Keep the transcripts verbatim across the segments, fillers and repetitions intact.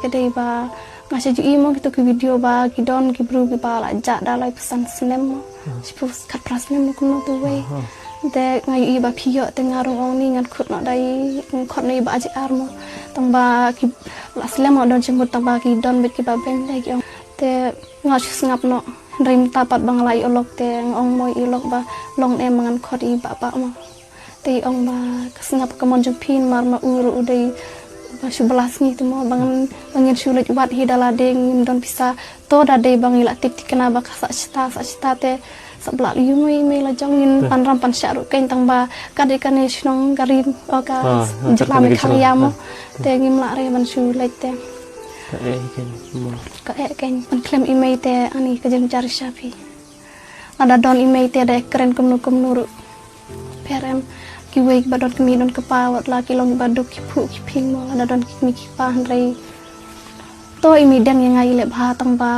Ka dei ba nga sa ju ïohi mo kito ki video ba ki don ki briew kiba la jah da lai phew san snem mo. Shiphew khatphra snem mo kumno tu wei. Te nga ïohi ba phi ïoh te nga rung ong ni ngan khot noh da i, ngan khot noh i Bah J R mo. Tang ba ki la slem mo don jingmut tang ba ki don beit kiba beiñ da ki ong. Te nga shu sngap noh. Hynrei mynta pat ba nga la ïoh lok te nga ong mo ïoh lok ba long ne ma ngan khot i Bah Bah mo. Te i ong ba ka sngap ka mon jong phi namar ma u ruh u dei ba shu ba la sngi te mo ba ngan, ba ngin shu leit wad hi da lade ngim don pisa. To da dei ba ngi la tip thikna ba ka sah shata sah shata te sah ba la ïohi i mei la jong ngin pan ram pan shah ruh keiñ tang ba ka dei kane shnong ka ri o ka jylla Meghalaya mo. Te ngim lah re ban shu leit te. Ka eh keiñ mo. Ka eh keiñ ban khlem i mei te ani ka jingjar sha phi. Lada don i mei te da kren kumno kumno ruh. Pher em kiwei ba don kmie don kpa wat la ki long ba duk ki phuh ki phieng mo lada don ki kmie ki kpa hynrei. To i mei dang ïa nga i leh bha tang ba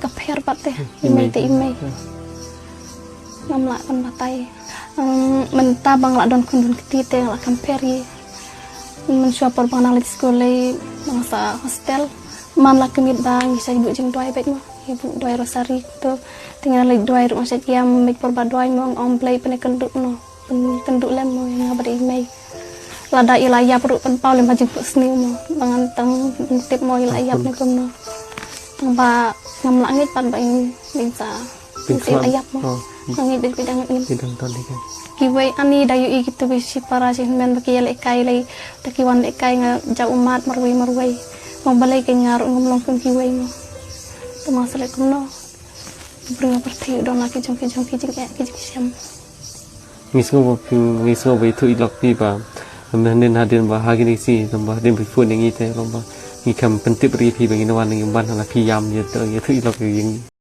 ka pher pat te i mei te i mei. Ngam lah ban batai. Em, mynta ba nga la don khun don kti te nga la compare ïa. Mynshuwa por ba nga nang leit skul lei ba nga sa hostel. Man la kmit ba ngi sa buh jingduwai beit mo. Ngi buh duwai rosari to. Te ngi nang leit duwai ruh nga sa ïam beit por ba duwai mo nga ong Blei pynïakynduh no. Pynïakynduh lem mo ïa nga bad i mei. Lada i la ïap ruh pynpaw lem ha jingphohsniew mo. Ba ngan tang tip mo i la ïap ne kumno. Tang ba ngam lah ngeit pat ba i, i sa Pynkhlan. Ïap mo. Oh. Ngi dei pidang im. Pidang ton dei kan. Kiwei ani da ïohi kito ki shipara shi hynmen ba ki ïalehkai lei. Da ki wan lehkai nga jaw ummat marwei marwei. Mo balei ki nga ruh ngam long kum kiwei mo. Te ma sa leh kumno. Briew pyrthei u don la ki jong ki jong ki jingeh ki jingshem. Ngi sngew ba phi, ngi sngew ba ïathuh i lok phi ba. Mynhynnin hadien ba ha kine ki sngi tang ba hadien ba phi phone ïa ngi te long ba ngi kham pyntip ïa phi ba ngin wan ngin ban ha la phi ïam ïa te ïathuh i lok ïa ngi.